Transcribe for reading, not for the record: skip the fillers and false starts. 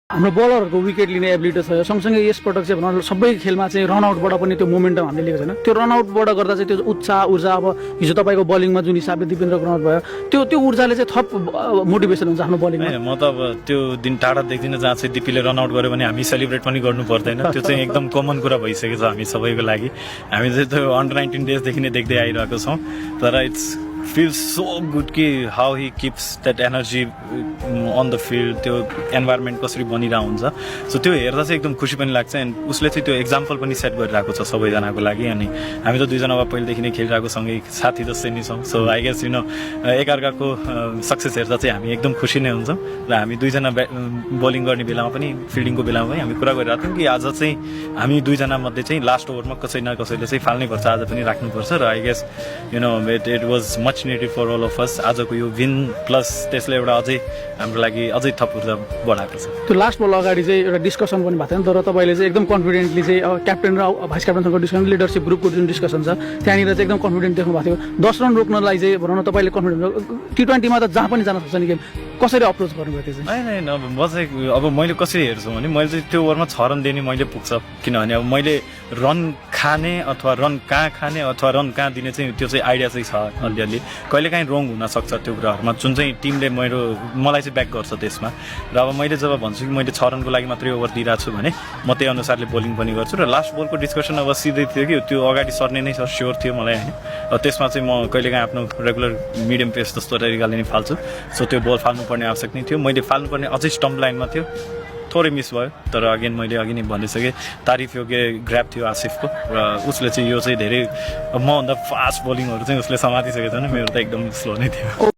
हाम्रो बलरहरूको विकेट लिने एबिलिटी छ सँगसँगै यसपटक चाहिँ भनौँ सबै खेलमा चाहिँ रनआउटबाट पनि त्यो मोमेन्टम हामीले लिएको छैन त्यो रनआउटबाट गर्दा चाहिँ त्यो उत्साह ऊर्जा अब हिजो तपाईँको बलिङमा जुन हिसाबले दिपेन्द्रको रनआउट भयो त्यो ऊर्जाले चाहिँ थप मोटिभेसन हुन्छ आफ्नो बलिङमा म त अब त्यो दिन टाढा देख्दिनँ जहाँ चाहिँ दिपीले रनआउट गर्यो भने हामी सेलिब्रेट पनि गर्नु पर्दैन त्यो चाहिँ एकदम कमन कुरा भइसकेको छ हामी सबैको लागि हामी चाहिँ त्यो अन्डर 19 डेजदेखि नै देख्दै आइरहेको छौँ तर इट्स feels so good कि how he keeps that energy on the field त्यो environment कसरी बनिरहेको हुन्छ सो त्यो हेर्दा चाहिँ एकदम खुसी पनि लाग्छ एन्ड उसले चाहिँ त्यो एक्जाम्पल पनि सेट गरिरहेको छ सबैजनाको लागि अनि हामी त दुईजना अब पहिलेदेखि नै खेलिरहेको सँगै साथी जस्तै नै छौँ सो आई गेस एकअर्काको सक्सेस हेर्दा चाहिँ हामी एकदम खुसी नै हुन्छौँ र हामी दुईजना बोलिङ गर्ने बेलामा पनि फिल्डिङको बेलामा पनि हामी कुरा गरिरहेको थियौँ कि आज चाहिँ हामी दुईजना मध्ये चाहिँ लास्ट ओभरमा कसै न कसैले चाहिँ फाल्नै पर्छ आज पनि राख्नुपर्छ र I guess it was much needed for all of us आजको यो विन प्लस त्यसले एउटा अझै हाम्रो लागि अझै थप ऊर्जा बढाएको छ त्यो लास्ट बल अगाडि चाहिँ एउटा डिस्कसन पनि भएको थियो तर तपाईँले चाहिँ एकदम कन्फिडेन्टली चाहिँ क्याप्टेन र भाइस क्याप्टेनसँगको डिस्कसन लिडरसिप ग्रुपको जुन डिस्कसन छ त्यहाँनिर चाहिँ एकदम कन्फिडेन्ट देख्नु भएको थियो 10 रन रोक्नलाई चाहिँ भनौँ न तपाईँले कन्फिडेन्ट T20मा त जहाँ पनि जान सक्छ नि गेम कसरी अप्रोच गर्नुभयो त्यो चाहिँ होइन अब म चाहिँ अब मैले कसरी हेर्छु भने मैले चाहिँ त्यो ओभरमा 6 रन दिने मैले पुग्छ किनभने अब मैले रन खाने अथवा रन कहाँ खाने अथवा रन कहाँ दिने चाहिँ त्यो चाहिँ आइडिया चाहिँ छ अलिअलि कहिलेकाहीँ रङ हुनसक्छ त्यो कुराहरूमा जुन चाहिँ टिमले मलाई चाहिँ ब्याक गर्छ त्यसमा र अब मैले जब भन्छु कि मैले 6 रनको लागि मात्रै ओभर दिइरहेको छु भने म त्यही अनुसारले बोलिङ पनि गर्छु र लास्ट बलको डिस्कसन अब सिधै थियो कि त्यो अगाडि सर्ने नै स्योर थियो मलाई होइन त्यसमा चाहिँ म कहिलेकाहीँ आफ्नो रेगुलर मिडियम पेस जस्तो तरिकाले नै फाल्छु सो त्यो बल फाल्नुपर्ने आवश्यक नै थियो मैले फाल्नुपर्ने अझै स्टम्प लाइनमा थियो थोरै मिस भयो तर अगेन मैले अघि नै भनिसकेँ तारिफ योग्य ग्र्याब थियो आसिफको र उसले चाहिँ यो चाहिँ धेरै मभन्दा फास्ट बोलिङहरू चाहिँ उसले समातिसकेको छैन मेरो त एकदम स्लो नै थियो